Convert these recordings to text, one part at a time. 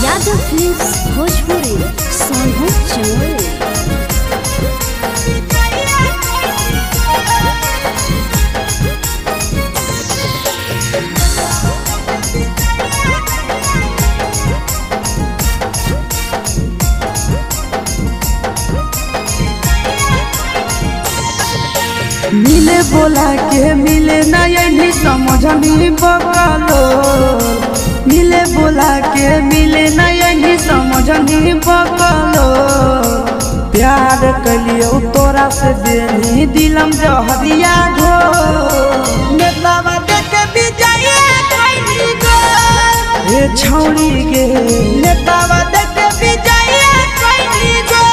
Yadav films Bhojpuri Sonu Chamoli. मिले बोला के मिले नहीं समझनी बकलो, मिले बोला के मिले नहीं समझनी बकलो। प्यार कलियो तोरा से देनी दिलम जहरिया घो, नेतावा देख विजय कैली गो हे छौड़ी गे, नेतावा देख विजय कैली गो।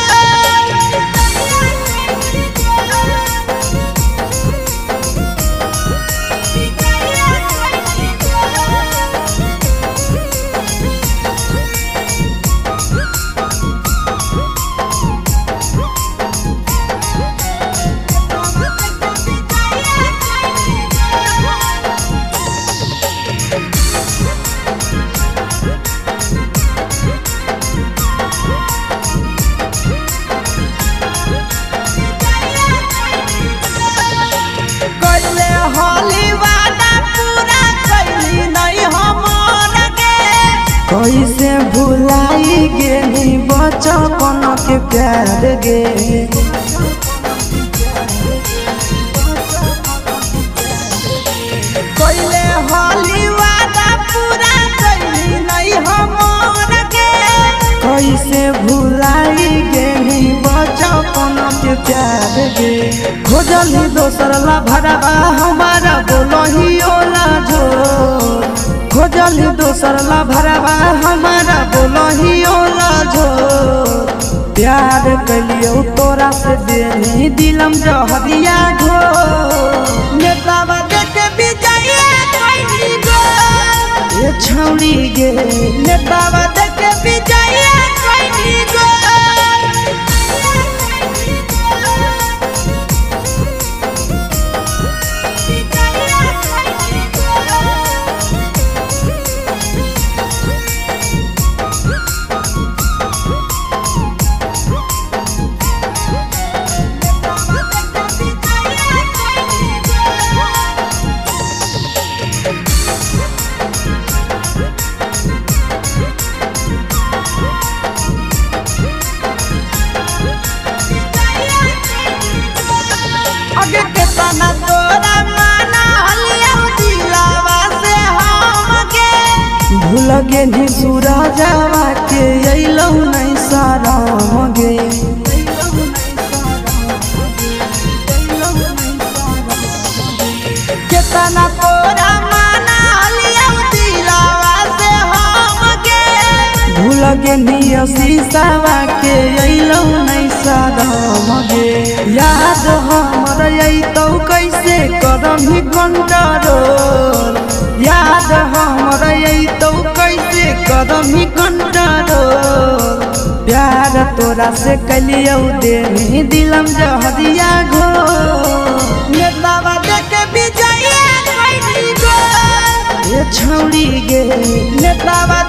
कैसे भुलाई गेली बचपन के प्यार गे, कैले होली वादा पूरा कैली नहीं हमर गे। कैसे भुलाई गेली बचपन के प्यार गे, खोजली दोसर ला भरवा हमारा बोलही ओला जो, खोजली दोसर ला भरवा हमारा बोलही ओला जो। प्यार कलियो तोरा से देनी दिलम जहरिया घो, नेतावा देख विजय कैली गो हे छौड़ी गे, नेतावा देख विजय कैली गो। भूल गेली सूरजवा के अइलौ नहीं शरम गे, केतना तोरा माना लियौ दिलवा से हम गे। भूल गेली शीशावा के अइलौ नहीं शरम गे, याद हमर अइतौ कैसे करम कंट्रोल, याद हमर अइतौ कैसे करम कंट्रोल। प्यार तोरा से कलियौ देनी दिलम जहरिया घो, नेतावा देख विजय कैली गो हे छौड़ी गे, नेतावा